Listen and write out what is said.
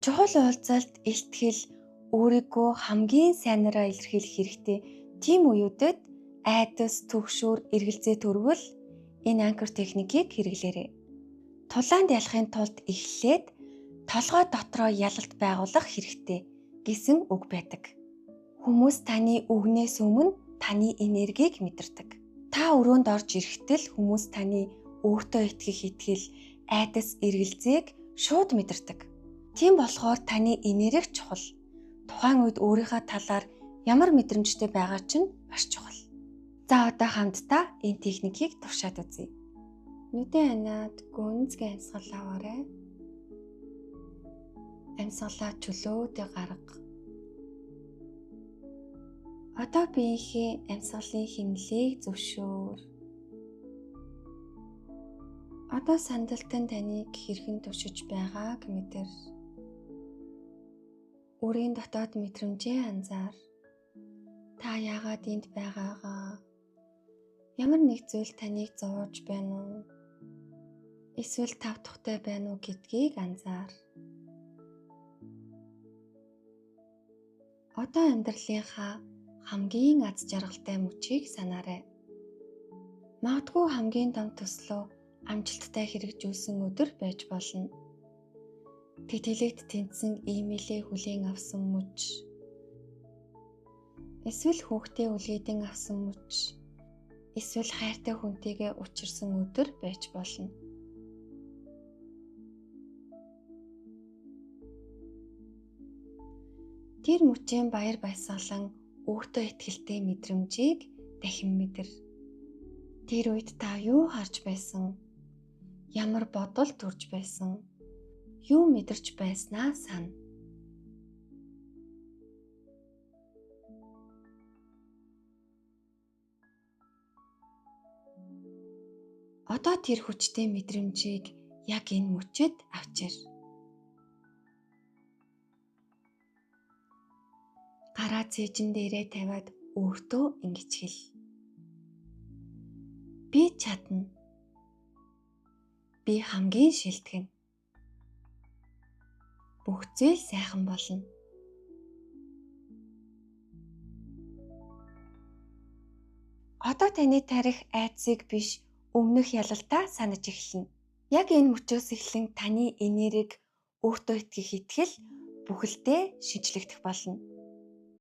Чухал уулзалт, илтгэл, өөрийгөө хамгийн сайнараа илэрхийлэх хэрэгтэй тийм үеүүдэд айдас, түгшүүр, эргэлзээ төрвөл энэ анкер техникийг хэрэглээрэй. Тулаанд ялахын тулд эхлээд толгой дотроо ялалт байгуулах хэрэгтэй гэсэн үг байдаг. Хүмүүс таны үгнээс өмнө таны энергийг мэдэрдэг. Та өрөөнд орж ирэхдээ л хүмүүс таны өөртөө итгэх итгэл, айдас, эргэлзээг шууд мэдэрдэг. Тийм болохоор таны энерги чухал. Тухайн үед өөрийнхөө талаар ямар мэдрэмжтэй байгаа чинь маш чухал. За одоо хамтдаа энэ техникийг туршаад үзье. Нүдээ аниад гүнзгий амьсгал аваарай. Амьсгалаа чөлөөтэй гарга. Одоо биеийнхээ амьсгалын хэмнэлийг зөвшөөр. Одоо сандалтан таныг хэрхэн туршиж байгааг мэдэр. Үрийн дотоод мэдрэмжээ анзаар. Та яагаад энд байгаагаа? Ямар нэг зүйл таныг зовоож байна уу? Эсвэл тав тухтай байна уу гэдгийг анзаар. Одоо амьдралынхаа хамгийн аз жаргалтай мөчийг санаарай. Магадгүй хамгийн том төслөө амжилттай хэрэгжүүлсэн өдөр байж болно. Тэтгэлэгт тэнцсэн имэйлээ хүлээн авсан мөч. Эсвэл хүүхдээ үлгээдэн авсан мөч. Эсвэл хайртай хүнтэйгээ учирсан өдөр байж болно. Тэр мөчийн баяр баясгалан өөртөө итгэлтэй мэдрэмжийг дахин мэдэр. Тэр үед та юу харж байсан? Ямар бодол төрж байсан? Юу мэдэрч байснаа сана. Одоо тэр хүчтэй мэдрэмжийг яг энэ мөчөд авчир. Гараа цээжин дээрээ тавиад өөртөө ингэж хэл. Би чадна. Би хамгийн шилдэг. Бүх зүйл сайхан болно. Одоо таны тарих айдсыг биш өмнөх ялалтаа санаж эхэлнэ. Яг энэ мөчөөс эхлэн таны энерги, өөртөө итгэх итгэл бүхэлдээ шинжлэгдэх болно.